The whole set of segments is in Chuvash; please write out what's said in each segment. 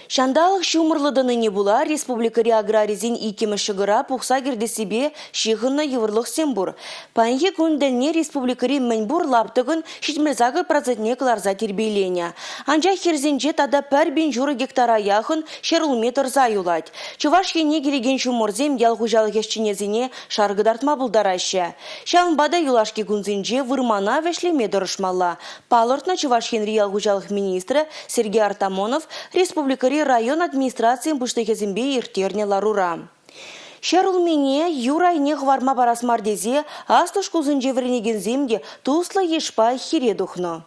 Ҫанталӑк ҫумӑрлӑ тӑнине пула республикӑри аграрисен иккӗмӗш ҫӑкӑра пухса кӗртессипе ҫыхӑннӑ йывӑрлӑхсем пур. Паянхи кун тӗлне республикӑри мӗнпур лаптӑкӑн 78 процентне кӑларса тирпейленӗ. Анчах хирсенче тата 1000,5 гектара яхӑн ҫӗрулми тӑрса юлать. Чӑваш Ене килекен ҫумӑрсем ял хуҫалӑх ӗҫченӗсене шар кӑтартма пултараҫҫӗ. Ҫавӑнпа та юлашки кунсенче вырмана вӗҫлеме тӑрӑшмалла, палӑртнӑ Чӑваш Енри ял хуҫалӑх министрӗ Сергей Артамонов республикӑри район администрацийӗн пуҫлӑхӗсемпе ирттернӗ ларура. Ҫӗрулмине юр айне хӑварма парас мар тесе аслӑ шкулсенче вӗренекенсем те туслӑ йышпа хире тухнӑ.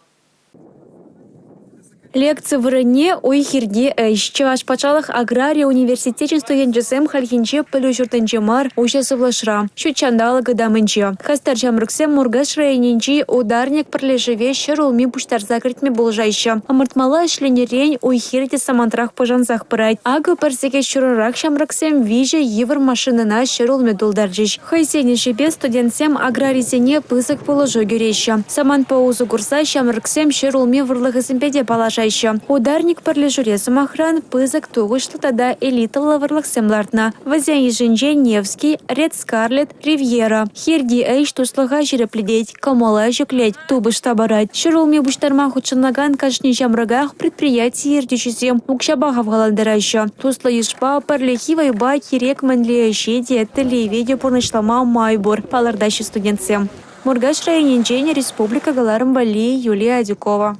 Лекци вырӑнне уй-хирти ӗҫ. Чӑваш патшалӑх аграри университечӗн студенчӗсем хальхинче пӗлӳ ҫуртӗнче мар, уҫӑ сывлӑшра, ҫут ҫанталӑк ытамӗнче. Хастар ҫамрӑксем Муркаш районӗнчи «Ударник» пӗрлешӗве ҫӗрулми пуҫтарса кӗртме пулӑшаҫҫӗ. Ӑмӑртмалла ӗҫленӗрен уй-хир те самантрах пушансах пырать. Акӑ пӗр сехет ҫурӑрах ҫамрӑксем виҫӗ йывӑр машинӑна ҫӗрулми тултарчӗҫ. Хӑйсен ӗҫӗпе студентсем аграрисене пысӑк пулӑшу кӳреҫҫӗ. Самантпа усӑ курса ҫамрӑксем ҫӗрулми вӑрлӑхӗсемпе те паллашаҫҫӗ. «Ударник» пӗрлешӳре, сӑмахран, пысӑк тухӑҫлӑ тата элитӑллӑ вӑрлӑхсем лартнӑ. Вӗсен йышӗнче «Невский», «Ред Скарлетт», «Ривьера». Хирти ӗҫ туслӑха ҫирӗплетет, кӑмӑла ҫӗклет, тупӑш та парать. Ҫӗрулми пуҫтарма хутшӑнакан кашни ҫамрӑках предприяти ертӳҫисем укҫапа хавхалантараҫҫӗ. Туслӑ йышпа, пӗрлехи вӑйпа кирек мӗнле ӗҫе те, тӗллеве те пурнӑҫлама май пур, палӑртаҫҫӗ студентсем. Муркаш районӗнчен республика кӑларӑм валли Юлия Адюкова.